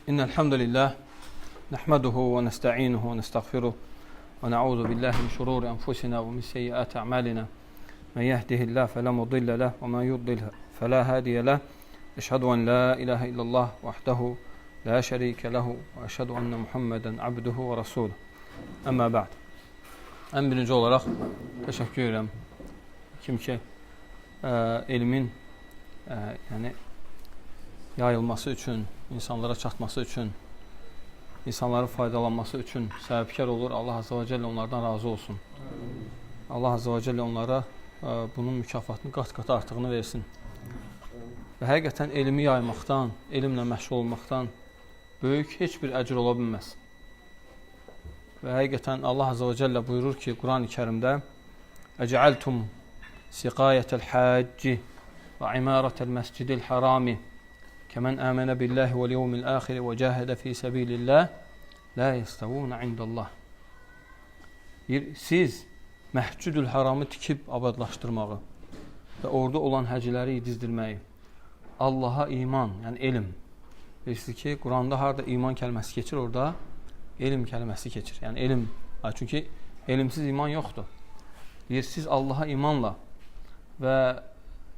إن الحمد لله نحمده ونستعينه ونستغفره ونعوذ بالله من شرور أنفسنا ومن سيئات أعمالنا من يهده الله فلا مضل له ومن يضلل فلا هادي له أشهد أن لا إله إلا الله وحده لا شريك له وأشهد أن محمدا عبده ورسوله أما بعد. Ən birinci olaraq təşəkkür edirəm kim ki elmin yəni yayılması üçün, insanlara çatması üçün, insanların faydalanması üçün səbəbkar olur. Allah Azza və Cəllə onlardan razı olsun. Allah Azza və Cəllə onlara bunun mükafatını qat-qat artığını versin. Və həqiqətən elmi yaymaqdan, elmlə məşğul olmaqdan böyük heç bir əcr ola bilməz. Və həqiqətən Allah Azza və Cəllə buyurur ki, Quran-ı Kərimdə: "Əc'altum siqayətəl hacci və imarətəl məscidil harami kəmən əmənə billahi vəl yevmil axiri və cahədə fi səbilillah la yəstəvunə indəllah." Deyir, siz Məscidül Haramı tikib abadlaşdırmağı və orada olan həciləri yedizdirməyi, Allaha iman, yəni elm. Bilirsiniz ki, Quranda harda iman kəlməsi keçir, orada elm kəlməsi keçir. Yəni elm, çünki elmsiz iman yoxdur. Deyir, siz Allaha imanla və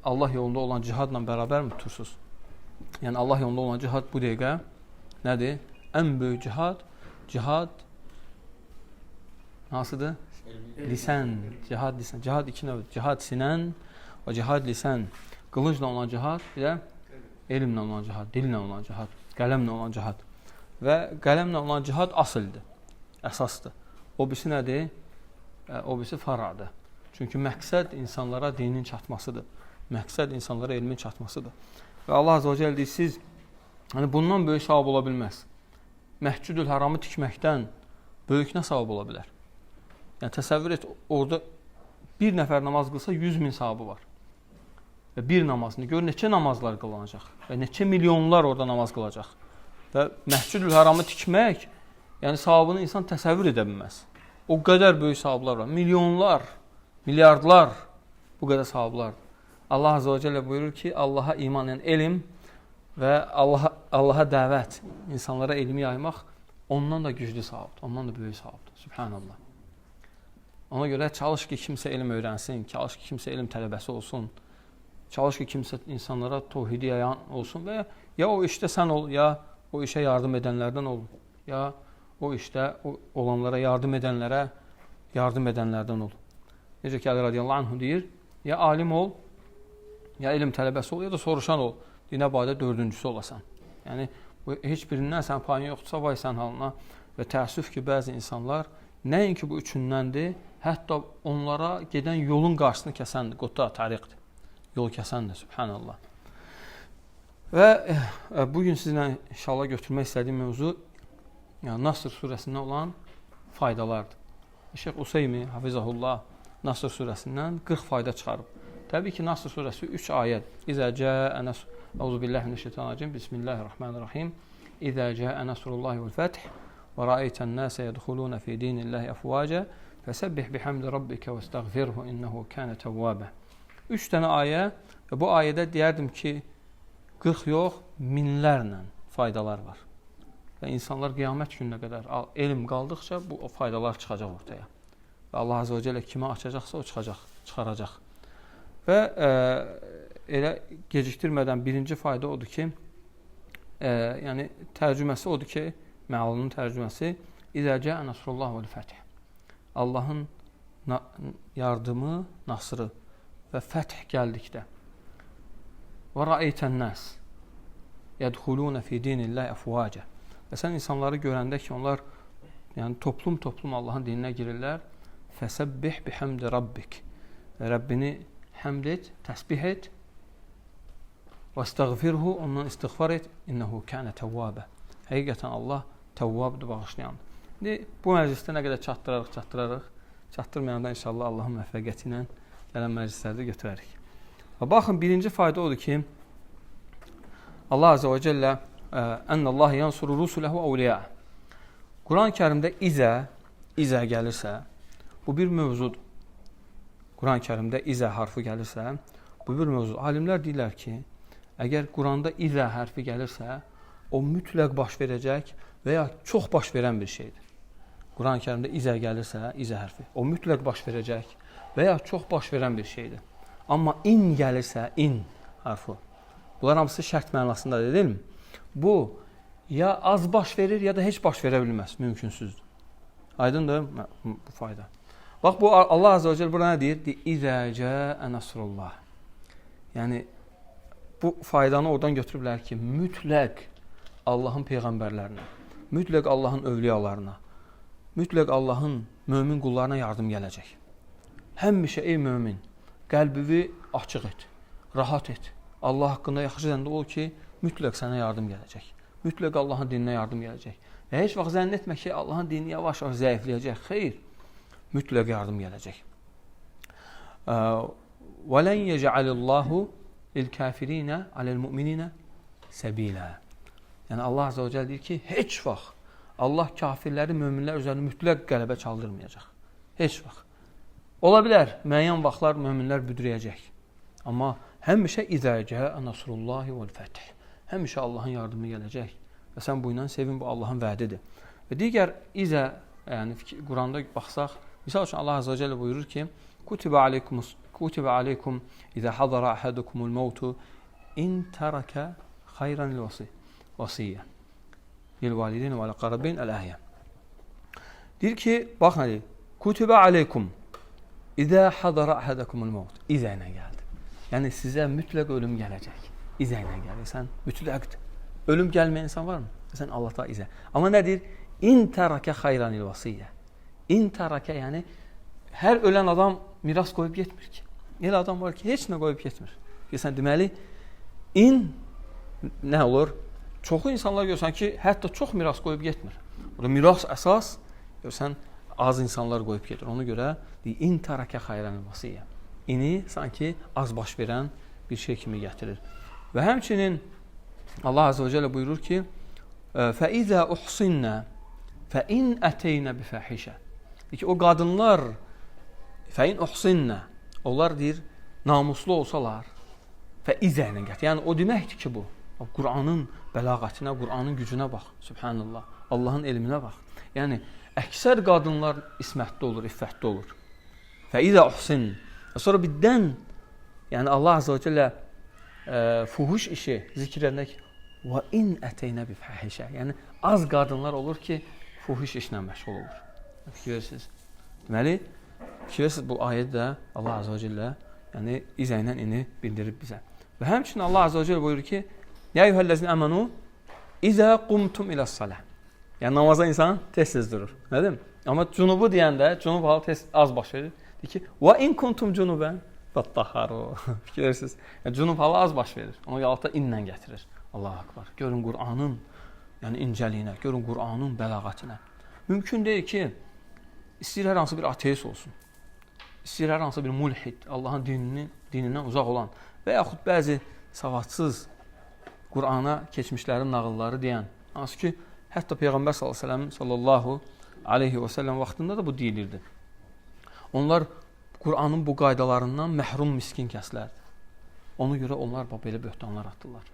Allah yolunda olan cihadla bərabər mi tutursunuz? Yəni Allah yolunda olan cihad bu dəqiqə nədir? Ən böyük cihad, cihad hansıdır? Lisan, cihad lisan. Cihad iki növdür. Cihad sinən və cihad lisan. Qılıncla olan cihad, bir də elmlə olan cihad, dillə olan cihad, qələmlə olan cihad. Və qələmlə olan cihad asıldır, əsasdır. O birisi nədir? O birisi faradır. Çünki məqsəd insanlara dinin çatmasıdır. Məqsəd insanlara elmin çatmasıdır. Və Allah Azza və Cəllə deyir, siz yəni bundan böyük savab ola bilməz. Məscidül Haramı tikməkdən böyük nə savab ola bilər? Yəni təsəvvür et, orada bir nəfər namaz qılsa 100 min savabı var. Və bir namazını gör neçə namazlar qılınacaq və neçə milyonlar orada namaz qılacaq. Və Məscidül Haramı tikmək, yəni savabını insan təsəvvür edə bilməz. O qədər böyük savablar var. Milyonlar, milyardlar bu qədər savablardır. Allah Azza və Cəllə buyurur ki, Allaha iman, yəni elm və Allaha dəvət, insanlara elmi yaymaq ondan da güclü savabdır, ondan da böyük savabdır. Sübhanallah. Ona görə çalış ki, kimsə elm öyrənsin, çalış ki, kimsə elm tələbəsi olsun, çalış ki, kimsə insanlara tohidi yayan olsun və ya o işdə sən ol, ya o işə yardım edənlərdən ol, ya o işdə o olanlara yardım edənlərə yardım edənlərdən ol. Necə ki, Əli radiyallahu anhu deyir, ya alim ol, ya elm tələbəsi ol, ya da soruşan ol. Dinə badə dördüncüsü olasan. Yəni, bu, heç birindən sən payın yoxdursa, vay sən halına. Və təəssüf ki, bəzi insanlar nəinki bu üçündəndir, hətta onlara gedən yolun qarşısını kəsəndir, qutta tariqdir. Yol kəsəndir, sübhanallah. Və bugün sizinlə inşallah götürmək istədiyim mövzu yəni, Nasr surəsindən olan faydalardır. Şeyx Useymi, hafizahullah, Nasr surəsindən 40 fayda çıxarıb. Təbii ki, Nasr surəsi 3 ayət. İzə cəə nəsr. Euzu billahi mineşşeytanirracim. Bismillahirrahmanirrahim. İzə cəə nasrullahi vel fəth və ra'eytən nase yedxuluna fi dinillahi afwaca fəsebbih bihamdi rabbike vəstəğfirhu innehu kana tevvaba. 3 dənə ayə və bu ayədə deyərdim ki, 40 yox, minlərlə faydalar var. Və insanlar qiyamət gününə qədər elm qaldıqca bu o faydalar çıxacaq ortaya. Və Allah Azza və Cəllə kimə açacaqsa o çıxacaq, çıxaracaq. Və elə gecikdirmədən birinci fayda odur ki, yəni tərcüməsi odur ki, məalının tərcüməsi İzə cəə nasrullah vəl fəth. Allahın yardımı, nasrı və fəth gəldikdə və ra'eytən nas yədxuluna fi dinillahi əfvaca. Və sən insanları görəndə ki, onlar yəni toplum-toplum Allahın dininə girirlər, fəsəbbih bihamdi rabbik. Rəbbini həmd et, təsbih et. Vəstəğfirhu, ondan istiğfar et. İnnehu kana təvvabə. Həqiqətən Allah təvvabdır, bağışlayandır. İndi bu məclisdə nə qədər çatdırarıq, çatdırarıq. Çatdırmayanda inşallah Allahın müvəffəqiyyəti ilə gələn məclislərdə götürərik. Və baxın, birinci fayda odur ki, Allah Azza və Cəllə ənəllah yansuru rusuləhu əvliya. Quran-ı Kərimdə izə gəlirsə, bu bir mövzudur. Quran-ı Kərimdə izə harfı gəlirsə, bu bir mövzu. Alimlər deyirlər ki, əgər Quranda izə hərfi gəlirsə, o mütləq baş verəcək və ya çox baş verən bir şeydir. Quran-ı Kərimdə izə gəlirsə, izə hərfi, o mütləq baş verəcək və ya çox baş verən bir şeydir. Amma in gəlirsə, in hərfi, bunlar hamısı şərt mənasındadır, deyilmi? Bu, ya az baş verir, ya da heç baş verə bilməz, mümkünsüzdür. Aydındır bu fayda. Bax, bu Allah Azze ve Celle burada nə deyir? Deyir, İzə cəə nasrullah. Yəni, bu faydanı oradan götürüblər ki, mütləq Allahın peyğəmbərlərinə, mütləq Allahın övliyalarına, mütləq Allahın mömin qullarına yardım gələcək. Həmişə ey mömin, qəlbini açıq et, rahat et. Allah haqqında yaxşı zəndə ol ki, mütləq sənə yardım gələcək. Mütləq Allahın dininə yardım gələcək. Və heç vaxt zənn etmə ki, Allahın dini yavaş-yavaş zəifləyəcək. Xeyr, mütləq yardım gələcək. وَلَنْ يَجْعَلِ اللّٰهُ لِلْكَافِرِينَ عَلَى الْمُؤْمِنِينَ سَب۪يلًا. Yəni Allah Azze ve Celle deyir ki, heç vaxt Allah kafirləri möminlər üzərində mütləq qələbə çaldırmayacaq. Heç vaxt. Ola bilər, müəyyən vaxtlar möminlər büdrəyəcək. Amma həmişə İzə cəə nasrullahi vəl-fəth. Həmişə Allahın yardımı gələcək. Və sən bu ilə sevin, bu Allahın vədidir. Və digər izə, yəni Quranda baxsaq, misal üçün Allah Azze ve Celle buyurur ki, Kutibə aleykum izə hadara ahadukumul mevtu in tərəkə xayran vasiyyə lil valideyn və əl-əqrabin əl-əhyə. Deyir ki, bax nə deyir? Kutibə aleykum izə hadara ahadukumul mevt. İzə ilə gəldi. Yəni sizə mütləq ölüm gələcək. İzə ilə gəlir. Sən mütləqdir. Ölüm gəlməyən insan varmı? Sən Allah da izə. Amma nə deyir? İn tərəkə xayran il vasiyyə. İn tərəkə, yəni hər ölən adam miras qoyub getmir ki. Elə adam var ki, heç nə qoyub getmir. Sən deməli, in nə olur? Çoxu insanlar görsən ki, hətta çox miras qoyub getmir. Burada miras əsas, görsən, az insanlar qoyub gedir. Ona görə deyir, in tərəkə xayran il vasiyyə. İni sanki az baş verən bir şey kimi gətirir. Və həmçinin Allah Azze ve Celle buyurur ki, فَاِذَا اُحْصِنَّا فَاِنْ اَتَيْنَ بِفَاحِشَةٍ. Ki, o qadınlar fəin uhsinnə, onlar deyir, namuslu olsalar, fəizə ilə gətir. Yəni, o deməkdir ki, bu. Qur'anın bəlağətinə, Qur'anın gücünə bax. Sübhanallah. Allahın elminə bax. Yəni, əksər qadınlar ismətli olur, iffətli olur. Fəizə uhsin. Sonra birdən, yəni Allah Azze ve Celle fuhuş işi zikr edək, və in ətəynə bi fahişə. Yəni, az qadınlar olur ki, fuhuş işlə məşğul olur. Fikir verirsiniz. Deməli, fikir verirsiniz, bu ayət də Allah Azze ve Celle yəni izə ilə ini bildirib bizə. Və həmçinin Allah Azze ve Celle buyurur ki, Ya eyyuhellezine amenu izə qumtum iləs-salah. Yəni namaza insan tez-tez durur. Nə deyim? Amma cunubu deyəndə, cunub halı tez az baş verir. Deyir ki, və in kuntum cunubən fattahharu. Fikir verirsiniz. Yəni cunub halı az baş verir. Onu Allah da inlə gətirir. Allahu akbar. Görün Qur'anın yəni incəliyinə, görün Qur'anın bəlağətinə. Mümkün deyil ki, istəyir hər hansı bir ateist olsun, istəyir hər hansı bir mulhid, Allahın dinindən uzaq olan və yaxud bəzi savadsız Qur'ana keçmişlərin nağılları deyən, hansı ki, hətta Peyğəmbər sallallahu aleyhi və səlləm vaxtında da bu deyilirdi. Onlar Qur'anın bu qaydalarından məhrum miskin kəslərdir. Ona görə onlar belə böhtanlar atdılar.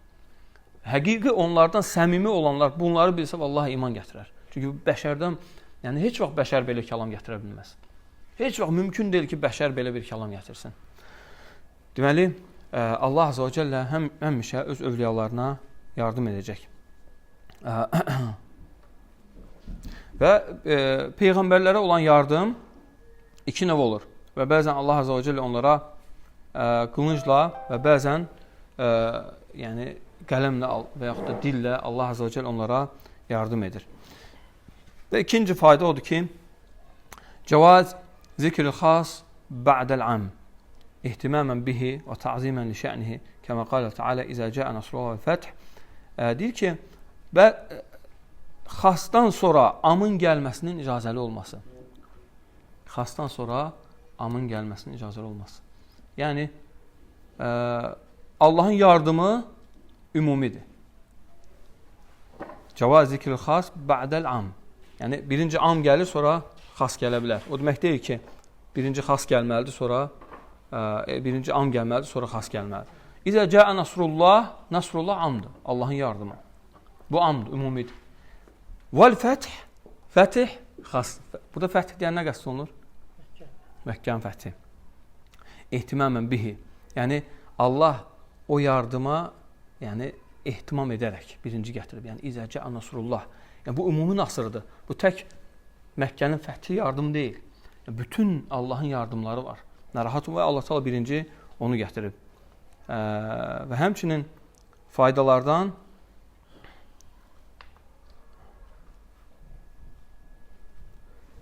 Həqiqi onlardan səmimi olanlar bunları bilsə, vallahi iman gətirər. Çünki bəşərdən, yəni heç vaxt bəşər belə kəlam gətirə bilməz. Heç vaxt mümkün deyil ki, bəşər belə bir kəlam gətirsin. Deməli, Allah Azze ve Celle həmişə öz övliyalarına yardım edəcək. Və peyğəmbərlərə olan yardım iki növ olur. Və bəzən Allah Azze ve Celle onlara qılıncla və bəzən yəni qələmlə və yaxud da dillə Allah Azze ve Celle onlara yardım edir. Və ikinci fayda odur ki, cavaz zikril xas ba'dəl am ihtimamən bihi və ta'zimən li şə'nihi kəmə qalə Teala izə cəə nasrullah və fəth. Deyir ki, və xasdan sonra amın gəlməsinin icazəli olması. Xasdan sonra amın gəlməsinin icazəli olması. Yəni, Allahın yardımı ümumidir. Cavaz zikril xas ba'dəl am. Yəni, birinci am gəlir, sonra xas gələ bilər. O demək deyil ki, birinci xas gəlməlidir, sonra birinci am gəlməlidir, sonra xas gəlməlidir. İzə cəə nasrullah, nasrullah amdır, Allahın yardımı. Bu amdır, ümumidir. Vəl fəth, fətih xas. Burada fəth deyən nə qəsd olunur? Məkkənin fəthi. Ehtimamən bihi. Yəni Allah o yardıma, yəni ehtimam edərək birinci gətirib. Yəni İzə cəə nasrullah. Yəni bu ümumi nasırdır. Bu tək Məkkənin fəthi yardım deyil. Yəni, bütün Allahın yardımları var. Narahat olma, Allah Teala birinci onu gətirib. Və həmçinin faydalardan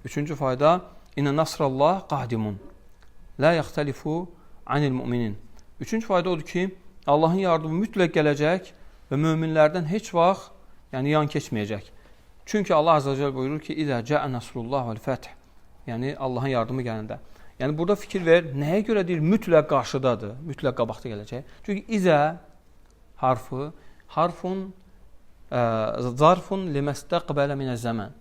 üçüncü fayda İnnə nasrallah qadimun. La yaxtəlifu anil müminin. Üçüncü fayda odur ki, Allahın yardımı mütləq gələcək və möminlərdən heç vaxt, yəni yan keçməyəcək. Çünki Allah Azza və Cəlle buyurur ki, İzə cəə nasrullah vəl fəth. Yəni Allahın yardımı gələndə. Yəni burada fikir ver, nəyə görə deyir mütləq qarşıdadır, mütləq qabaqda gələcək? Çünki izə harfı harfun zarfun liməstəqbələ minəz-zəmən.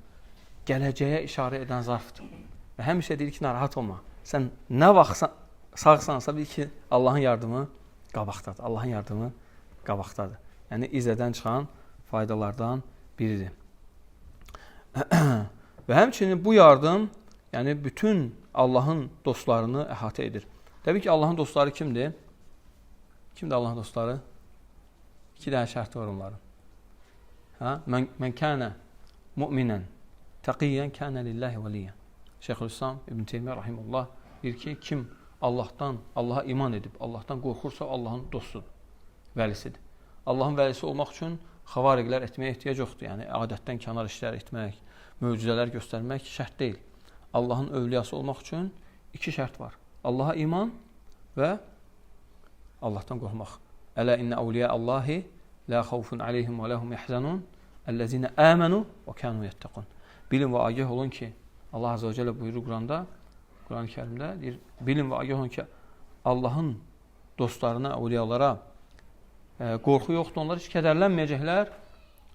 Gələcəyə işarə edən zarfdır. Və həmişə deyir ki, narahat olma. Sən nə vaxt sağsansa bil ki, Allahın yardımı qabaqdadır. Allahın yardımı qabaqdadır. Yəni izədən çıxan faydalardan biridir. Və həmçinin bu yardım, yəni bütün Allahın dostlarını əhatə edir. Təbii ki, Allahın dostları kimdir? Kimdir Allahın dostları? İki dənə şərti var onların. Hə? Mən kənə mu'minən təqiyyən kənə lillahi vəliyyən. Şeyxülislam İbn Teymiyyə rahimehullah deyir ki, kim Allahdan, Allaha iman edib, Allahdan qorxursa Allahın dostudur, vəlisidir. Allahın vəlisi olmaq üçün xavariqlər etməyə ehtiyac yoxdur. Yəni adətdən kənar işlər etmək, möcüzələr göstərmək şərt deyil. Allahın övliyası olmaq üçün iki şərt var. Allaha iman və Allahdan qorxmaq. Ələ innə əvliya Allahi la xavfun aleyhim və ləhum yahzanun əlləzinə əmənu və kanu yəttəqun. Bilin və agah olun ki, Allah Azza və Cəllə buyurur Quranda, Quran-ı Kərimdə deyir, bilin və agah olun ki, Allahın dostlarına, əvliyalara qorxu yoxdur, onlar heç kədərlənməyəcəklər.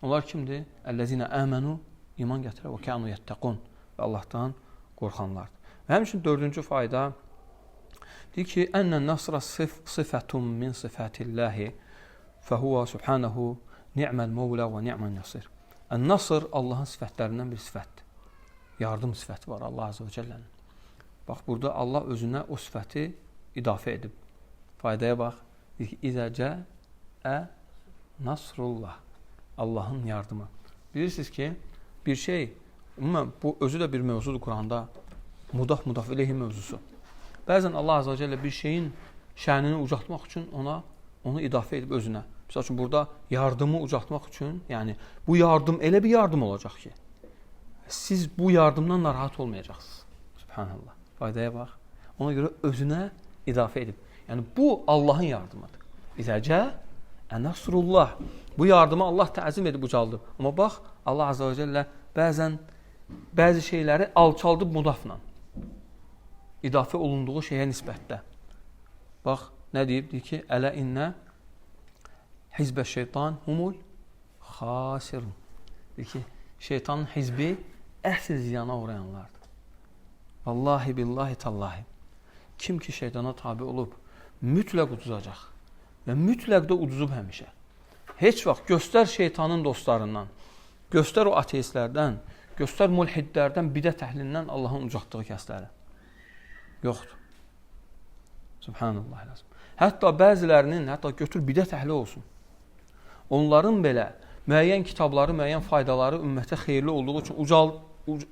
Onlar kimdir? Əlləzinə əmənu, iman gətirər və kanu yəttəqun, və Allahdan qorxanlardır. Və həmçinin dördüncü fayda deyir ki, ənnə nasra sıfətun min sıfətilləhi fəhuvə subhanahu ni'məl mövlə və ni'məl nasir. Ən-nasr Allahın sifətlərindən bir sifətdir. Yardım sifəti var Allah Azza və Cəllənin. Bax, burada Allah özünə o sifəti idafə edib. Faydaya bax. Deyir ki, İzə cəə nasrullah. Allahın yardımı. Bilirsiniz ki, bir şey, ümumən bu özü də bir mövzudur Quranda. Mudaf, mudaf ileyhi mövzusu. Bəzən Allah Azza və Cəllə bir şeyin şənini ucaltmaq üçün onu idafə edib özünə. Məsəl üçün, burada yardımı ucaltmaq üçün, yəni bu yardım elə bir yardım olacaq ki, siz bu yardımdan narahat olmayacaqsınız. Subhanallah. Faydaya bax. Ona görə özünə idafə edib. Yəni bu Allahın yardımıdır. İzə cəə nasrullah. Bu yardımı Allah təzim edib ucaldıb. Amma bax, Allah Azza və Cəllə bəzən bəzi şeyləri alçaldıb mudafla. İdafə olunduğu şeyə nisbətdə. Bax, nə deyib? Deyir ki, ələ innə hizbə şeytan humul xasirun. Deyir ki, şeytanın hizbi əsl ziyana uğrayanlardır. Vallahi billahi tallahi. Kim ki şeytana tabi olub, mütləq uduzacaq. Və mütləq də uduzub həmişə. Heç vaxt göstər şeytanın dostlarından, göstər o ateistlərdən, göstər mulhidlərdən, bidət əhlindən Allahın ucaltdığı kəsləri. Yoxdur. Subhanallah. Hətta bəzilərinin, hətta götür bidət əhli olsun. Onların belə müəyyən kitabları, müəyyən faydaları ümmətə xeyirli olduğu üçün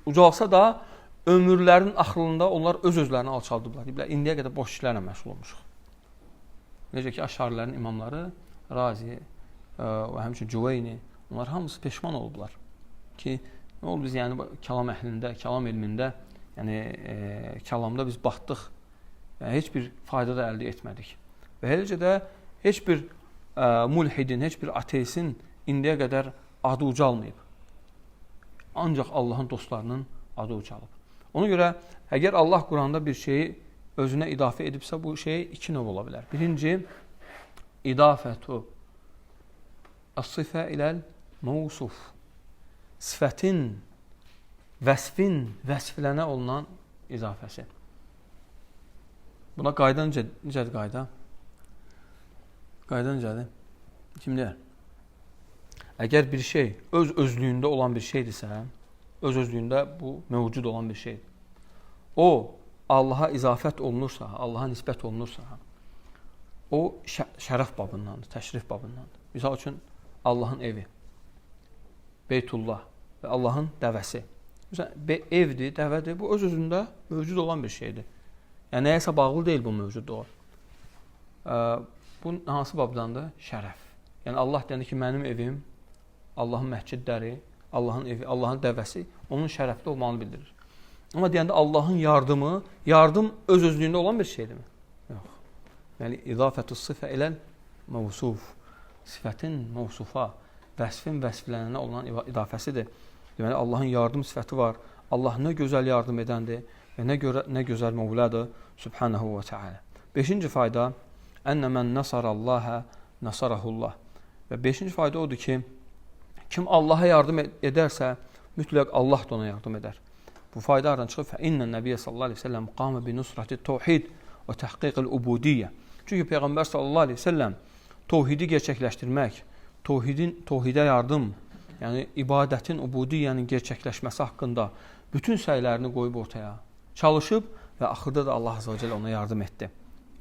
ucalsa da ömürlərinin axırında onlar öz-özlərini alçaldıblar. Deyiblər, indiyə qədər boş işlərlə məşğul olmuşuq. Necə ki, Əşarilərin imamları Razi və həmçinin Cüveyni, onlar hamısı peşman olublar ki, nə oldu biz yəni kəlam əhlində, kəlam elmində, yəni kəlamda biz batdıq. Yəni, heç bir fayda da əldə etmədik. Və eləcə də heç bir mulhidin, heç bir ateistin indiyə qədər adı ucalmayıb. Ancaq Allahın dostlarının adı ucalıb. Ona görə əgər Allah Quranda bir şeyi özünə idafə edibsə, bu şey iki növ ola bilər. Birinci, idafətu as-sifə iləl mevsuf. Sifətin, vəsfin, vəsflənə olunan izafəsi. Buna qayda necədir qayda? Qayda necədir? Kim deyər? Əgər bir şey öz özlüyündə olan bir şeydirsə, öz özlüyündə bu mövcud olan bir şeydir. O Allaha izafət olunursa, Allaha nisbət olunursa, o şərəf babındandır, təşrif babındandır. Misal üçün Allahın evi, Beytullah və Allahın dəvəsi. Məsələn, evdir, dəvədir, bu öz özündə mövcud olan bir şeydir. Yəni nəyəsə bağlı deyil bu mövcudluğa. Bu hansı babdandır? Şərəf. Yəni Allah deyəndə ki, mənim evim, Allahın məscidləri, Allahın evi, Allahın dəvəsi onun şərəfli olmağını bildirir. Amma deyəndə Allahın yardımı, yardım öz özlüyündə olan bir şeydirmi? Yox. Yəni izafətü sifə iləl məvsuf. Sifətin məvsufa, vəsfin vəsflənənə olan idafəsidir. Deməli Allahın yardım sifəti var. Allah nə gözəl yardım edəndir və nə gözəl Mövladır Subhanahu və Teala. Beşinci fayda enne men nasarallaha nasarahullah. Və beşinci fayda odur ki, kim Allaha yardım edərsə, mütləq Allah da ona yardım edər. Bu fayda hardan çıxır? Fə innən nəbiyyə sallallahu əleyhi və səlləm qamə bi nusrati tauhid və təhqiqil ubudiyyə. Çünki Peyğəmbər sallallahu əleyhi və səlləm tauhidi gerçəkləşdirmək, tauhidə yardım, yəni ibadətin, ubudiyyənin gerçəkləşməsi haqqında bütün səylərini qoyub ortaya çalışıb və axırda da Allah azza və cəllə ona yardım etdi.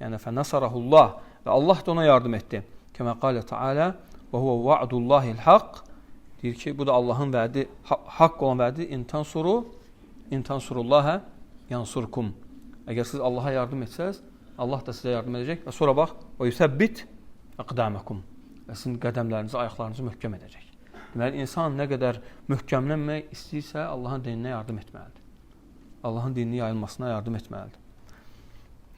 Yəni fə nasarahullah və Allah da ona yardım etdi. Kəmə qalə Teala və huve va'dullahil haqq. Deyir ki, bu da Allahın vədi, haqq olan vədi. İntansurullaha yansurkum. Əgər siz Allaha yardım etsəz, Allah da sizə yardım edəcək. Və sonra bax, və yusabbit aqdamakum. Və sizin qədəmlərinizi, ayaqlarınızı möhkəm edəcək. Deməli, insan nə qədər möhkəmlənmək istəyirsə, Allahın dininə yardım etməlidir. Allahın dininin yayılmasına yardım etməlidir.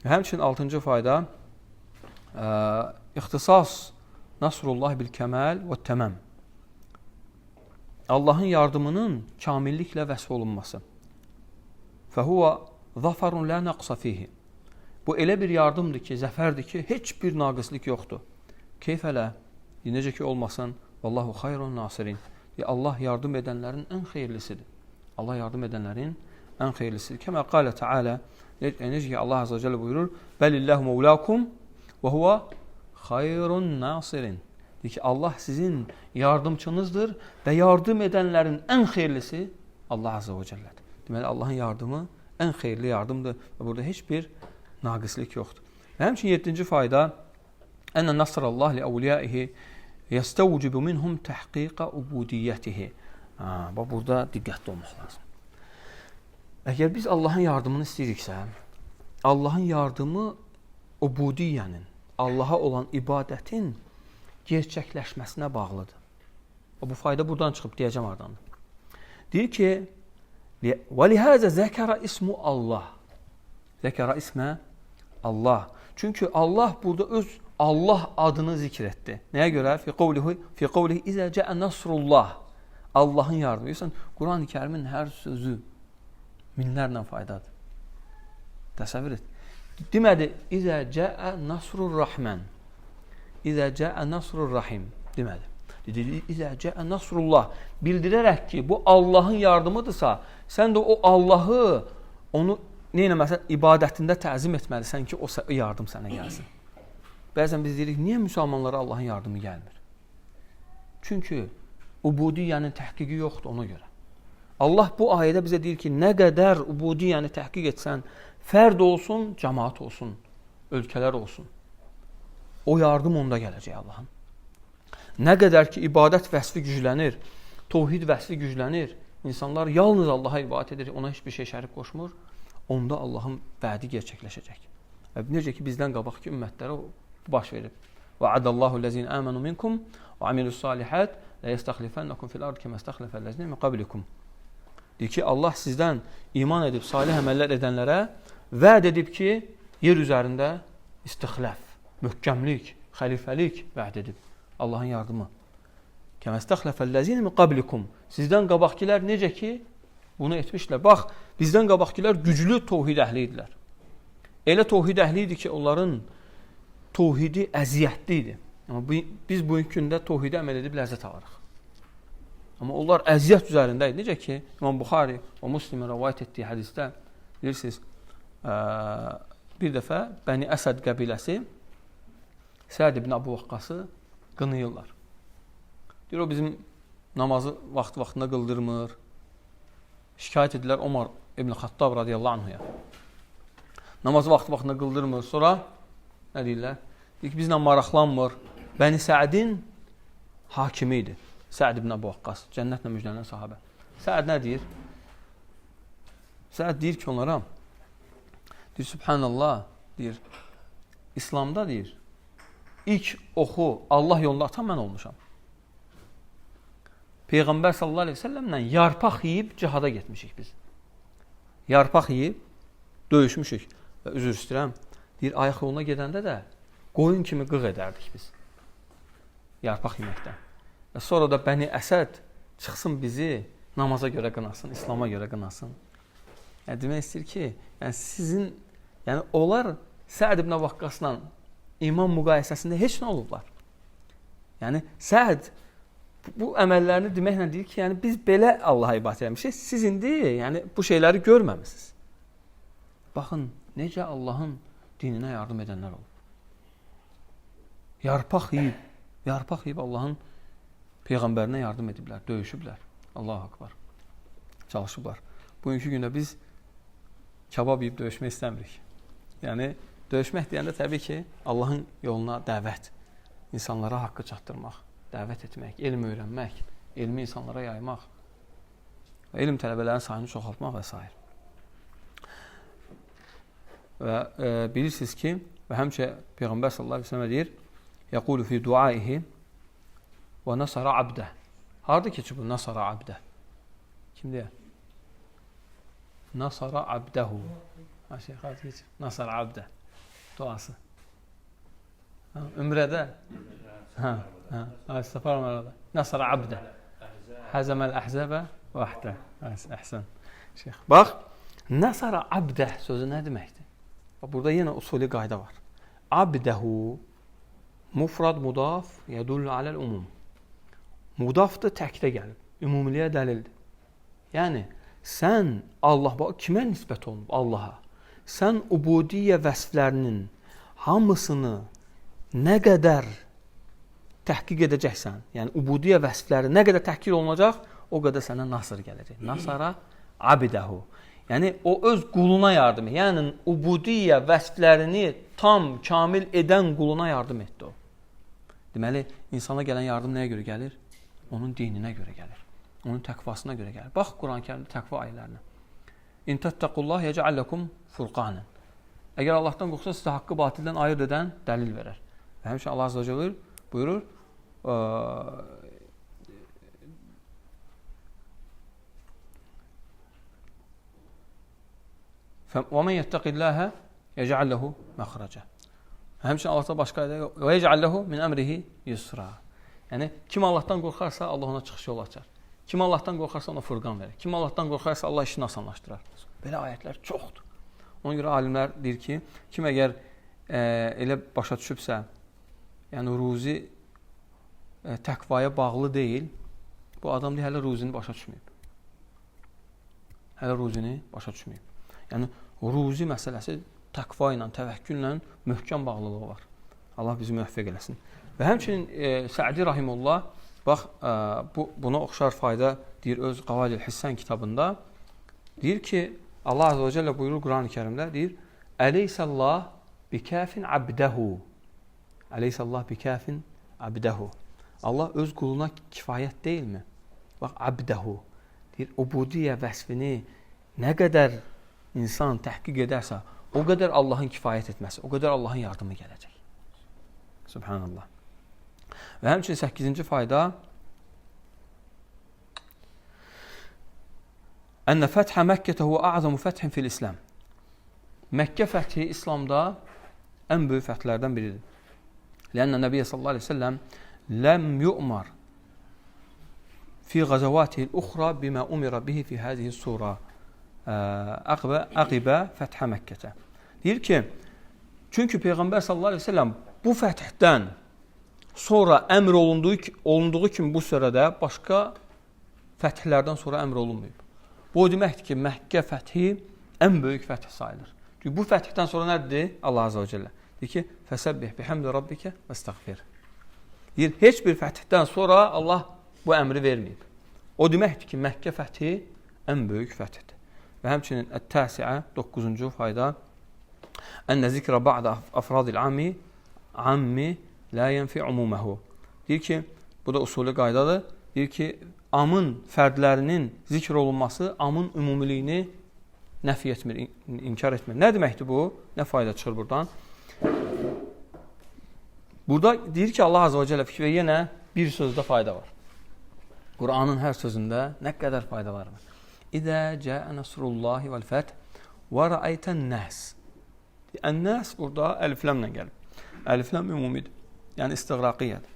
Həmçinin altıncı fayda ixtisas Nasrullah bil kəməl və təməm. Allahın yardımının kamilliklə vəsf olunması. Fəhuvə zafarun la naqsa fihi. Bu elə bir yardımdır ki, zəfərdir ki, heç bir naqislik yoxdur. Keyfələ, necə ki olmasın, vallahu xayrun nasirin. Allah yardım edənlərin ən xeyirlisidir. Allah yardım edənlərin ən xeyirlisidir. Kəmə qalə Teala, necə ki Allah azza və cəllə buyurur, Bəlillahu mevlakum və huve xayrun nasirin. Deyir ki, Allah sizin yardımçınızdır və yardım edənlərin ən xeyirlisi Allah azza və cəllədir. Deməli, Allahın yardımı ən xeyirli yardımdır və burada heç bir naqislik yoxdur. Və həmçinin yedinci fayda, Ənə nasrallah li əvliyaihi yəstəvcibu minhum təhqiqa ubudiyyətihi. Bax, burada diqqətli olmaq lazım. Əgər biz Allahın yardımını istəyiriksə, Allahın yardımı ubudiyyənin, Allaha olan ibadətin gerçəkləşməsinə bağlıdır. Bu fayda buradan çıxıb, deyəcəm hardandır. Deyir ki, və lihəzə zəkərə ismu Allah. Zəkərə ismə Allah. Çünki Allah burada öz Allah adını zikr etdi. Nəyə görə? Fi qovlihi izə cəə nasrullah. Allahın yardımı. Görürsən, Quran-ı Kərimin hər sözü minlərlə faydadır. Təsəvvür et. Demədi, İzə cəə nasrur rahman. İzə cəə nasrur rahim. Demədi. Dedi, İzə cəə nasrullah. Bildirərək ki, bu Allahın yardımıdırsa, sən də o Allahı onu nə eləməlisən? İbadətində təzim etməlisən ki, o yardım sənə gəlsin. Bəzən biz deyirik, niyə müsəlmanlara Allahın yardımı gəlmir? Çünki ubudiyyənin təhqiqi yoxdur ona görə. Allah bu ayədə bizə deyir ki, nə qədər ubudiyyəni təhqiq etsən, fərd olsun, cəmaat olsun, ölkələr olsun. O yardım onda gələcək Allahın. Nə qədər ki, ibadət vəsfi güclənir, tohid vəsfi güclənir, insanlar yalnız Allaha ibadət edir, ona heç bir şey şərik qoşmur, onda Allahın vədi gerçəkləşəcək. Və necə ki, bizdən qabaqki ümmətlərə baş verib. Vəadallahu ləzina amanu minkum və amilus-salihat la yəstəxlifənəkum fil ard kəmə istəxlefəl-ləzina min qablikum. Deyir ki, Allah sizdən iman edib salih əməllər edənlərə vəd edib ki, yer üzərində istixləf, möhkəmlik, xəlifəlik vəd edib. Allahın yardımı. Kəmə istəxlefəl-ləzina min qablikum. Sizdən qabaqkilər necə ki, bunu etmişlər. Bax, bizdən qabaqkilər güclü tohid əhli idilər. Elə tohid əhli idi ki, onların tohidi əziyyətli idi. Amma biz bugünkü gündə tohidə əməl edib ləzzət alırıq. Amma onlar əziyyət üzərində idi. Necə ki, İmam Buxari və Müslimin rəvayət etdiyi hədisdə, bilirsiniz, bir dəfə Bəni Əsəd qəbiləsi Səd ibn Əbu Vaqqası qınayırlar. Deyir, o bizim Namazı vaxt-vaxtında qıldırmır. Şikayət edirlər Omar İbn Xattab radiyallahu anhuya. Namazı vaxt-vaxtında qıldırmır. Sonra nə deyirlər? Deyir ki, bizlə maraqlanmır. Bəni Səədin hakimi idi. Səəd ibn Əbu Vaqqas, cənnətlə müjdələnən sahabə. Səəd nə deyir? Səəd deyir ki onlara, deyir, Sübhanallah, deyir, İslamda deyir, ilk oxu Allah yolunda atan mən olmuşam. Peyğəmbər sallallahu aleyhi ve səlləmlə yarpaq yeyib cihada getmişik biz. Yarpaq yeyib döyüşmüşük. Və üzr istəyirəm, deyir, ayaq yoluna gedəndə də qoyun kimi qığ edərdik biz. Yarpaq yeməkdən. Və sonra da Bəni Əsəd çıxsın bizi namaza görə qınasın, İslama görə qınasın. Yəni, demək istəyir ki, yəni sizin, yəni onlar Səəd ibn Vaqqasla iman müqayisəsində heç nə olublar. Yəni Səəd bu əməllərini deməklə deyir ki, yəni biz belə Allaha ibadət eləmişik, siz indi yəni bu şeyləri görməmisiniz. Baxın, necə Allahın dininə yardım edənlər olub. Yarpaq yeyib, yarpaq yeyib Allahın peyğəmbərinə yardım ediblər, döyüşüblər. Allahu akbar. Çalışıblar. Bugünkü gündə biz kabab yeyib döyüşmək istəmirik. Yəni döyüşmək deyəndə təbii ki, Allahın yoluna dəvət, insanlara haqqı çatdırmaq, dəvət etmək, elm öyrənmək, elmi insanlara yaymaq, elm tələbələrinin sayını çoxaltmaq və s. Və bilirsiniz ki, və həmçə Peyğəmbər sallallahu əleyhi və səlləm deyir, yəqulu fi duaihi və nasara abdə. Harda keçir bu nasara abdə? Kim deyər? Nasara abdəhu. Ha, şeyx, harda keçir? Nasara abdə. Duası. Ha, Ümrədə. Ha, ha, Səfər Ümrədə. Nasara abdə. Həzəməl əhzəbə vahdə. Əhsən. Şeyx. Bax, nasara abdə sözü nə deməkdir? Bax, burada yenə usuli qayda var. Abdəhu mufrad mudaf yədullu aləl umum. Mudafdır, təkdə gəlib. Ümumiliyə dəlildir. Yəni, sən Allah, bax, kimə nisbət olunub? Allaha. Sən ubudiyyə vəsflərinin hamısını nə qədər təhqiq edəcəksən, yəni ubudiyyə vəsfləri nə qədər təhqiq olunacaq, o qədər sənə nasır gələcək. Nasara abidəhu. Yəni, o öz quluna yardım edir. Yəni, ubudiyyə vəsflərini tam, kamil edən quluna yardım etdi o. Deməli, insana gələn yardım nəyə görə gəlir? Onun dininə görə gəlir. Onun təqvasına görə gəlir. Bax, Quran-ı Kərimdə təqva ayələrinə. İn təttəqullah yec'al lekum furqanen. Əgər Allahdan qorxsa, sizə haqqı batildən ayırd edən dəlil verər. Və həmçinin Allah azza və cəlle buyurur, Və men yettəqilləhə yec'al lehu məxrəcə. Həmçinin Allahda başqa ayədə və yec'al lehu min əmrihi yusra. Yəni kim Allahdan qorxarsa, Allah ona çıxış yolu açar. Kim Allahdan qorxarsa, ona furqan verir. Kim Allahdan qorxarsa, Allah işini asanlaşdırar. Belə ayətlər çoxdur. Ona görə alimlər deyir ki, kim əgər elə başa düşübsə, yəni ruzi təqvaya bağlı deyil, bu adam deyir, hələ ruzini başa düşməyib. Hələ ruzini başa düşməyib. Yəni, ruzi məsələsi təqva ilə, təvəkküllə möhkəm bağlılığı var. Allah bizi müvəffəq eləsin. Və həmçinin Səədi rahimullah, bax, buna oxşar fayda deyir öz Qavaid-ül Hissən kitabında. Deyir ki, Allah azə və cəllə buyurur Quran-ı Kərimdə, deyir, Əleyhisəllah bikəfin abdəhu. Əleyhisəllah bikəfin abdəhu. Allah öz quluna kifayət deyilmi? Bax, abdəhu. Deyir, ubudiyyə vəsfini nə qədər insan təhqiq edərsə, o qədər Allahın kifayət etməsi, o qədər Allahın yardımı gələcək. Subhanallah. Və həmçinin 8-ci fayda Ənə fəthə Məkkətə huvə a'zamu fəthin fil İslam. Məkkə fəthi İslamda ən böyük fəthlərdən biridir. Lənnə Nəbiyyə sallallahu aleyhi ve selləm ləm yu'mar fi qəzəvatihil uxra bimə umira bihi fi həzihi sura. Əqibə fəthə Məkkətə. Deyir ki, çünki Peyğəmbər sallallahu aleyhi ve selləm bu fəthdən sonra əmr olunduğu kimi bu surədə başqa fəthlərdən sonra əmr olunmayıb. Bu o deməkdir ki, Məkkə fəthi ən böyük fəth sayılır. Çünki bu fəthdən sonra nədir? Allah azə və cəllə. Deyir ki, fəsəbbih bihamdi rabbikə vəstəğfir. Deyir, heç bir fəthdən sonra Allah Bu əmri verməyib. O deməkdir ki, Məkkə fəthi ən böyük fəthdir. Və həmçinin Ət-Təsiə 9-cu fayda Ənə zikrə ba'də afradil ammi la yenfi umuməhu. Deyir ki, bu da usulü qaydadır. Deyir ki, amın fərdlərinin zikr olunması amın ümumiliyini nəfi etmir, inkar etmir. Nə deməkdir bu? Nə fayda çıxır buradan? Burada deyir ki, Allah Azze və Cəllə fikir və yenə bir sözdə fayda var. Qur'anın hər sözündə nə qədər faydalar var. İzə cəə nasrullahi vəl fəth və rəaytən nəs. Ən-nəs burada əlifləmlə gəlib. Əlifləm ümumidir. Yəni istiğraqiyyədir.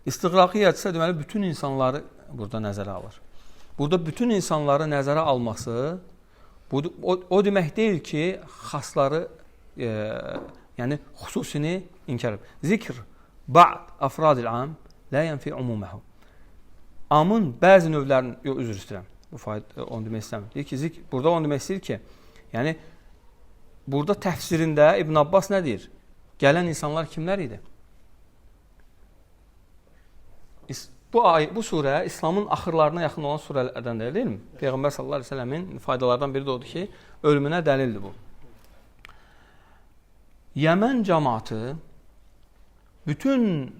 İstiğraqiyyət isə deməli bütün insanları burada nəzərə alır. Burada bütün insanları nəzərə alması bu, o demək deyil ki, xasları yəni xüsusini inkar edir. Zikr ba'd afradil am la yenfi umuməhu. Amın bəzi növlərinin, yox, üzr istəyirəm. Bu fayda onu demək istəmirəm. Deyir ki, zikr burada onu demək istəyir ki, yəni burada təfsirində İbn Abbas nə deyir? Gələn insanlar kimlər idi? Bu surə İslamın axırlarına yaxın olan surələrdən deyil mi? Peyğəmbər sallallahu əleyhi və səlləmin faydalardan biri də odur ki, ölümünə dəlildir bu. Yəmən cəmaatı, bütün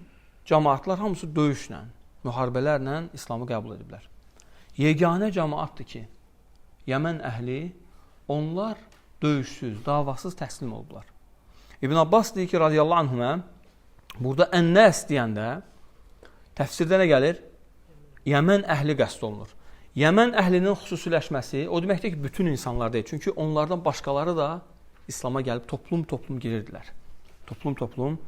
cəmaatlar hamısı döyüşlə, müharibələrlə İslamı qəbul ediblər. Yeganə cəmaatdır ki, Yəmən əhli onlar döyüşsüz, davasız təslim oldular. İbn Abbas deyir ki, radiyallahu anhümə, burada ən-nəs deyəndə təfsirdə nə gəlir? Yəmən əhli qəsd olunur. Yəmən əhlinin xüsusiləşməsi o deməkdir ki, bütün insanlar deyil. Çünki onlardan başqaları da İslama gəlib toplum-toplum girirdilər. Toplum-toplum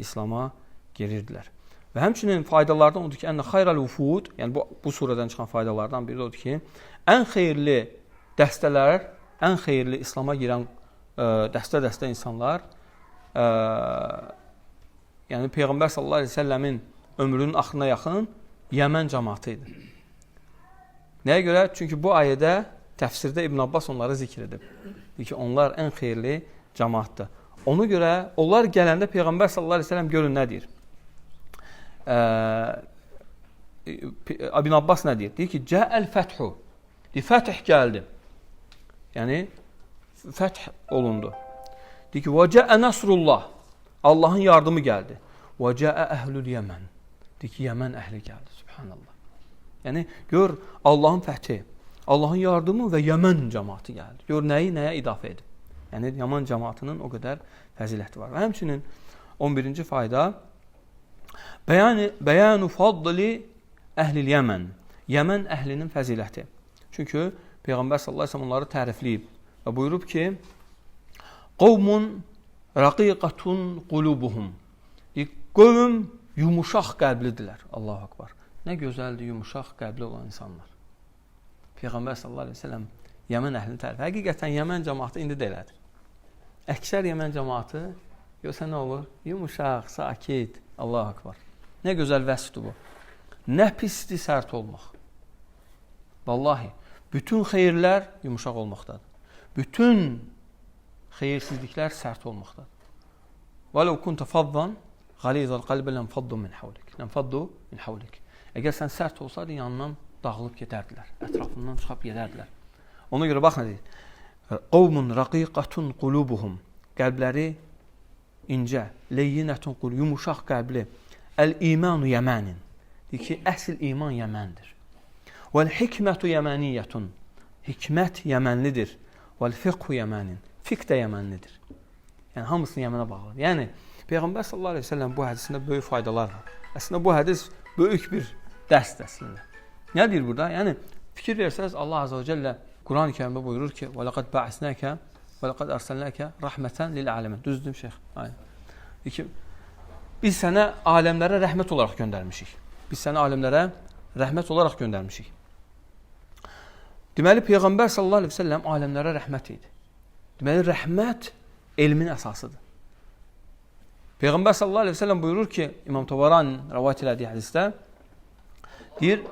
İslama girirdilər. Və həmçinin faydalardan odur ki, ən xayral vufud, yəni bu surədən çıxan faydalardan biri də odur ki, ən xeyirli dəstələr, ən xeyirli İslama girən dəstə-dəstə insanlar, yəni Peyğəmbər sallallahu əleyhi və səlləmin ömrünün axırına yaxın Yəmən cəmaatı idi. Nəyə görə? Çünki bu ayədə təfsirdə İbn Abbas onları zikr edib. Deyir ki, onlar ən xeyirli cəmaatdır. Ona görə onlar gələndə Peyğəmbər sallallahu əleyhi və səlləm görün nə deyir? İbn Abbas nə deyir? Deyir ki, cəəl fəthu. Deyir, fəth gəldi. Yəni, fəth olundu. Deyir ki, və cəə nasrullah. Allahın yardımı gəldi. Və cəə əhlül Yəmən. Deyir ki, Yəmən əhli gəldi. Subhanallah. Yəni, gör Allahın fəthi, Allahın yardımı və Yəmən cəmaatı gəldi. Gör nəyi nəyə idafə edib. Yəni, Yəmən cəmaatının o qədər fəziləti var. Və həmçinin 11-ci fayda bəyanu fadli əhlil Yəmən. Yəmən əhlinin fəziləti. Çünki Peyğəmbər sallallahu əleyhi və səlləm onları tərifləyib və buyurub ki, qovmun raqiqatun qulubuhum. Qövm yumuşaq qəlblidirlər. Allahu akbar. Nə gözəldir yumuşaq qəlbli olan insanlar. Peyğəmbər sallallahu əleyhi və səlləm Yəmən əhlini tərif. Həqiqətən Yəmən cəmaatı indi də elədir. Əksər Yəmən cəmaatı yoxsa nə olur? Yumuşaq, sakit. Allahu akbar. Nə gözəl vəsfdir bu. Nə pisdir sərt olmaq. Vallahi, bütün xeyirlər yumuşaq olmaqdadır. Bütün xeyirsizliklər sərt olmaqdadır. Vələv kuntə faddan qalizal qalbi lənfaddu min havlik. Lənfaddu min havlik. Əgər sən sərt olsaydın, yanından dağılıb gedərdilər. Ətrafından çıxıb gedərdilər. Ona görə bax nə deyir? Qovmun raqiqatun qulubuhum. Qəlbləri incə, leyyinətun qul, yumuşaq qəlbli. Əl-imanu yəmənin. Deyir ki, əsl iman yəməndir. Vəl-hikmətu yəməniyyətun. Hikmət yəmənlidir. Vəl-fiqhu yəmənin. Fiqh də yəmənlidir. Yəni, hamısını Yəmənə bağlıdır. Yəni, Peyğəmbər sallallahu əleyhi və səlləm bu hədisində böyük faydalar var. Əslində, bu hədis böyük bir dərsdir əslində. Nə deyir burada? Yəni, fikir versəniz, Allah Azze və Cəllə Quran-ı Kərimdə buyurur ki, وَلَقَدْ بَعَسْنَاكَ وَلَقَدْ أَرْسَلْنَاكَ رَحْمَةً لِلْعَالَمِينَ. Düzdür, şeyx? Aynen. Deyir ki, biz sənə aləmlərə rəhmət olaraq göndərmişik. Biz sənə aləmlərə rəhmət olaraq göndərmişik. Deməli, Peyğəmbər sallallahu əleyhi və səlləm aləmlərə rəhmət idi. Deməli, rəhmət elmin əsasıdır. Peyğəmbər sallallahu əleyhi və səlləm buyurur ki, İmam Tabarani rəvayət elədiyi hədisdə deyir,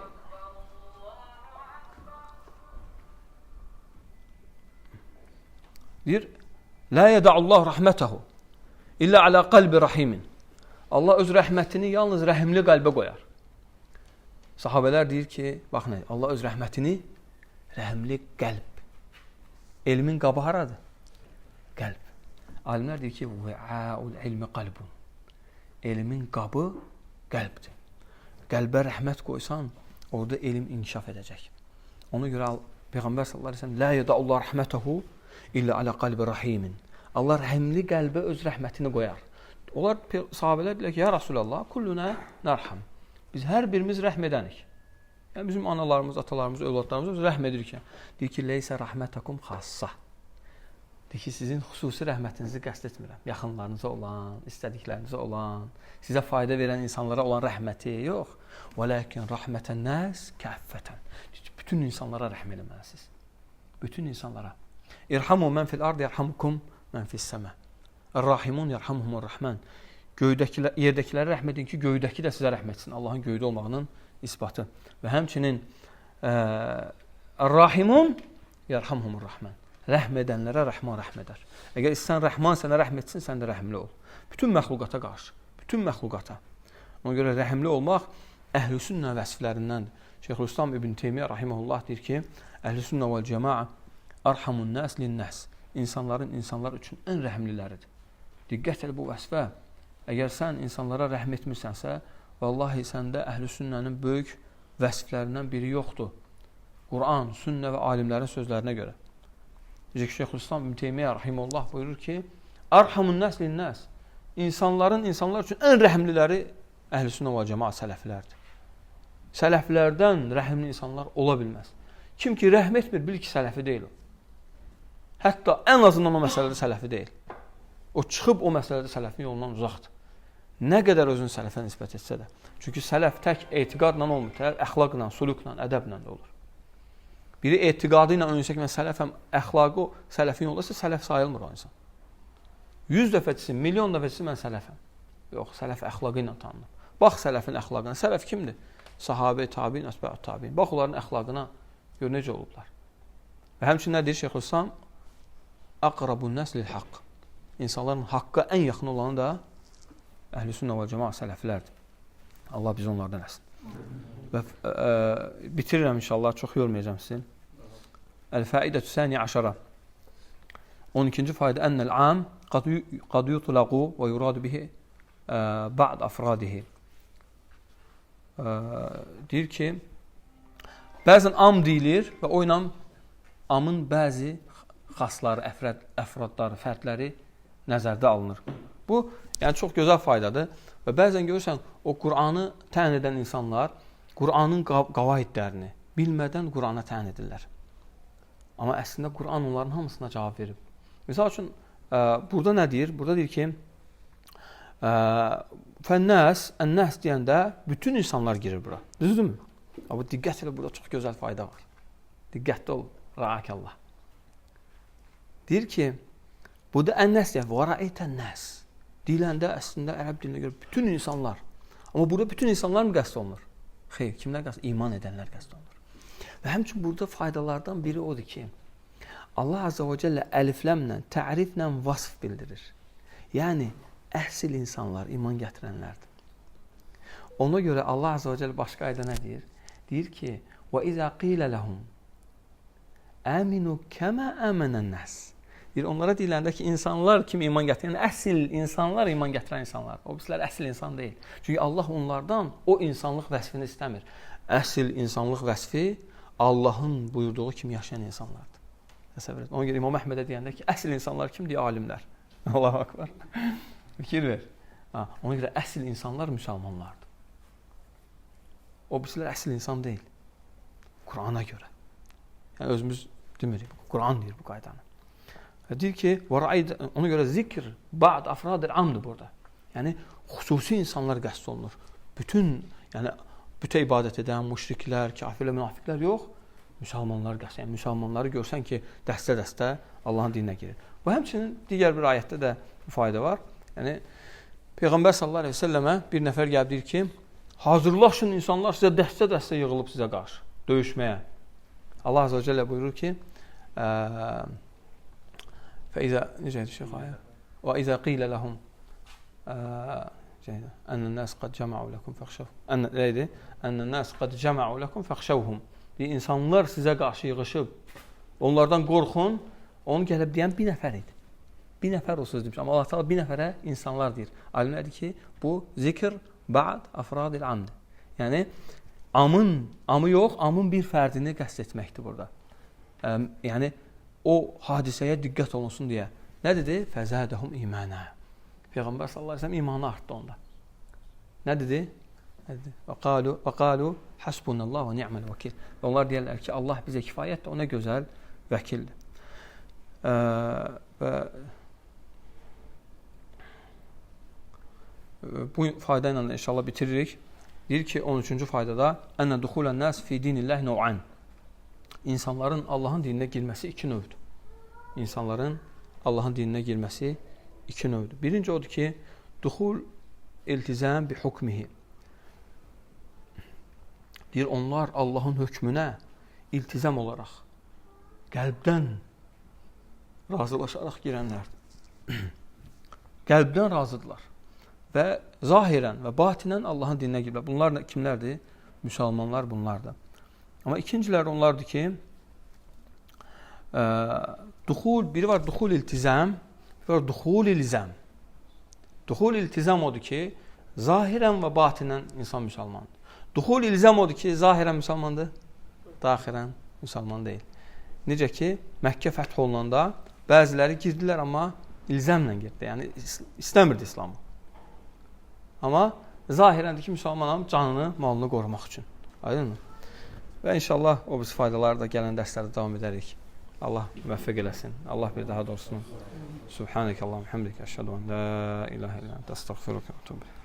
Lə yədəallahu rəhmətəhu illə alə qalbi rahimin. Allah öz rəhmətini yalnız rəhimli qəlbə qoyar. Sahabələr deyir ki, bax nə, Allah öz rəhmətini rəhimli qəlb. Elmin qabı haradır? Qəlb. Alimlər deyir ki, vəaul ilmi qalbun. Elmin qabı qəlbdir. Qəlbə rəhmət qoysan, orada elm inkişaf edəcək. Ona görə Peyğəmbər sallallahu əleyhi və səlləm la yədəullah rəhmətəhu illə alə qalbi rahimin. Allah rəhimli qəlbə öz rəhmətini qoyar. Onlar sahabələr deyirlər ki, ya Rasulallah, kulluna nərham. Biz hər birimiz rəhm edənik. Yəni bizim analarımız, atalarımız, övladlarımız biz rəhm edirik. Deyir ki, leysə rəhmətəkum xassa. Deyir ki, sizin xüsusi rəhmətinizi qəsd etmirəm. Yaxınlarınıza olan, istədiklərinizə olan, sizə fayda verən insanlara olan rəhməti yox. Vəlakin rəhmətən nəs kəffətən. Bütün insanlara rəhm eləməlisiniz. Bütün insanlara. İrhamu mən fil ard yerhamukum mən fis səmə. Er-rahimun yerhamuhumur rahman. Göydəkilər, yerdəkilərə rəhm edin ki, göydəki də sizə rəhm etsin. Allahın göydə olmağının isbatı. Və həmçinin Er-rahimun yerhamuhumur rahman. Rəhm edənlərə Rəhman rəhm edər. Əgər istəsən Rəhman sənə rəhm etsin, sən də rəhimli ol. Bütün məxluqata qarşı, bütün məxluqata. Ona görə rəhimli olmaq əhl-i sünnə vəsflərindəndir. Şeyxülislam İbn Teymiyyə rahimehullah deyir ki, əhl-i sünnə vəl cəmaa arhamun nas lin-nas. İnsanların insanlar üçün ən rəhimliləridir. Diqqət elə bu vəsfə. Əgər sən insanlara rəhm etmirsənsə, vallahi səndə əhl-i sünnənin böyük vəsflərindən biri yoxdur. Quran, sünnə və alimlərin sözlərinə görə. Necə ki, Şeyxülislam İbn Teymiyyə rahimehullah buyurur ki, arhamun nas lin-nas. İnsanların insanlar üçün ən rəhimliləri əhl-i sünnə və cəmaa sələflərdir. Sələflərdən rəhimli insanlar ola bilməz. Kim ki rəhm etmir, bil ki sələfi deyil o. Hətta ən azından o məsələdə sələfi deyil. O çıxıb o məsələdə sələfin yolundan uzaqdır. Nə qədər özünü sələfə nisbət etsə də. Çünki sələf tək etiqadla olmur, tək əxlaqla, sulukla, ədəblə də olur. Biri etiqadı ilə öyünsək, mən sələfəm, əxlaqı sələfin yolundasa sələf sayılmır o insan. 100 dəfə desin, milyon dəfə desin, mən sələfəm. Yox, sələf əxlaqı ilə tanınır. Bax sələfin əxlaqına. Sələf kimdir? Sahabə, tabiin, ətba'ut tabiin. Bax onların əxlaqına, gör necə olublar. Və həmçinin nə deyir Şeyxülislam? Aqrabun nas lil haqq. İnsanların haqqa ən yaxın olanı da əhl-i sünnə və cəmaa sələflərdir. Allah bizi onlardan etsin. Və bitirirəm inşallah, çox yormayacağım sizi. El-faidətü saniyə aşara. 12-ci fayda ennel am qad yutlaqu və yuradu bihi ba'd afradihi. Deyir ki, bəzən am deyilir və o ilə amın bəzi xasları, əfradları, fərdləri nəzərdə alınır. Bu, yəni çox gözəl faydadır. Və bəzən görürsən, o Qur'anı təyin edən insanlar Qur'anın qavaidlərini bilmədən Qur'ana təyin edirlər. Amma əslində Qur'an onların hamısına cavab verib. Misal üçün, burada nə deyir? Burada deyir ki, fənnəs, ənəs deyəndə bütün insanlar girir bura. Düzdürmü? Amma diqqət elə, burada çox gözəl fayda var. Diqqətli ol, rəakallah. Deyir ki, burada ənəs deyər, və rəeytən-nəs. Deyiləndə əslində ərəb dilinə görə bütün insanlar. Amma burada bütün insanlar mı qəsd olunur? Xeyr, kimlər qəsd? İman edənlər qəsd olunur. Və həmçinin burada faydalardan biri odur ki, Allah Azza və Cəllə əlifləmlə, təriflə vasf bildirir. Yəni, əsil insanlar, iman gətirənlərdir. Ona görə Allah Azza və Cəllə başqa ayda nə deyir? Deyir ki, və izə qilə ləhum əminu kəmə əmənən-nəs. Deyir, onlara deyiləndə ki, insanlar kim iman gətirən, yəni əsil insanlar iman gətirən insanlar. O birisilər əsil insan deyil. Çünki Allah onlardan o insanlıq vəsfini istəmir. Əsil insanlıq vəsfi Allahın buyurduğu kimi yaşayan insanlardır. Təsəvvür et. Ona görə İmam Əhmədə deyəndə ki, əsil insanlar kim deyə alimlər. Allahu akbar. Fikir ver. Ha, ona görə əsil insanlar müsəlmanlardır. O birisilər əsil insan deyil. Qurana görə. Yəni özümüz demirik. Quran deyir bu qaydanı. Deyir ki, ona görə zikr ba'd afradır amdır burada. Yəni xüsusi insanlar qəsd olunur. Bütün, yəni bütə ibadət edən müşriklər, kafirlər, münafiqlər yox, müsəlmanlar qəsd. Yəni müsəlmanları görsən ki, dəstə-dəstə Allahın dininə girir. Bu həmçinin digər bir ayətdə də bu fayda var. Yəni Peyğəmbər sallallahu əleyhi və səlləmə bir nəfər gəlib deyir ki, hazırlaşın insanlar sizə dəstə-dəstə yığılıb sizə qarşı döyüşməyə. Allah azza və cəllə buyurur ki, فإذا necə idi şeyx ayə? Və izə qilə ləhum Ənən-nəs qad cəma'u ləkum fəxşəv. Nə idi? Ənən-nəs qad cəma'u ləkum fəxşəvhum. Deyir, insanlar sizə qarşı yığışıb, onlardan qorxun. Onu gəlib deyən bir nəfər idi. Bir nəfər o söz demiş. Amma Allah Teala bir nəfərə insanlar deyir. Alimlər deyir ki, bu zikr ba'd afradil amd. Yəni amın, amı yox, amın bir fərdini qəsd etməkdir burada. Yəni o hadisəyə diqqət olunsun deyə. Nə dedi? Fəzədəhum imanə. Peyğəmbər sallallahu əleyhi və səlləm imanı artdı onda. Nə dedi? Nə dedi? Və qalu hasbunallahu və ni'mel vəkil. Və onlar deyirlər ki, Allah bizə kifayətdir, o nə gözəl vəkildir. Və bu fayda ilə də inşallah bitiririk. Deyir ki, 13-cü faydada ənə duxulən nəs fi dinillah nov'an. İnsanların Allahın dininə girməsi iki növdür. İnsanların Allahın dininə girməsi iki növdür. Birinci odur ki, duxul iltizam bi hukmihi. Deyir, onlar Allahın hökmünə iltizam olaraq, qəlbdən razılaşaraq girənlərdir. Qəlbdən razıdırlar. Və zahirən və batinən Allahın dininə giriblər. Bunlar kimlərdir? Müsəlmanlar bunlardır. Amma ikincilər onlardır ki, duxul, biri var duxul iltizam, biri var duxul ilzam. Duxul iltizam odur ki, zahirən və batinən insan müsəlmandır. Duxul ilzam odur ki, zahirən müsəlmandır, daxilən müsəlman deyil. Necə ki, Məkkə fəth olunanda bəziləri girdilər, amma ilzamla girdi. Yəni, istəmirdi İslamı. Amma zahirəndir ki, müsəlmanam canını, malını qorumaq üçün. Aydınmı? Və inşallah o biz faydaları da gələn dərslərdə davam edərik. Allah müvəffəq eləsin. Allah bir daha doğrusunu. Subhanəkəllahumma hamdika əşhədu en la ilahe illə ente əstəğfiruke və etûbü ileyk.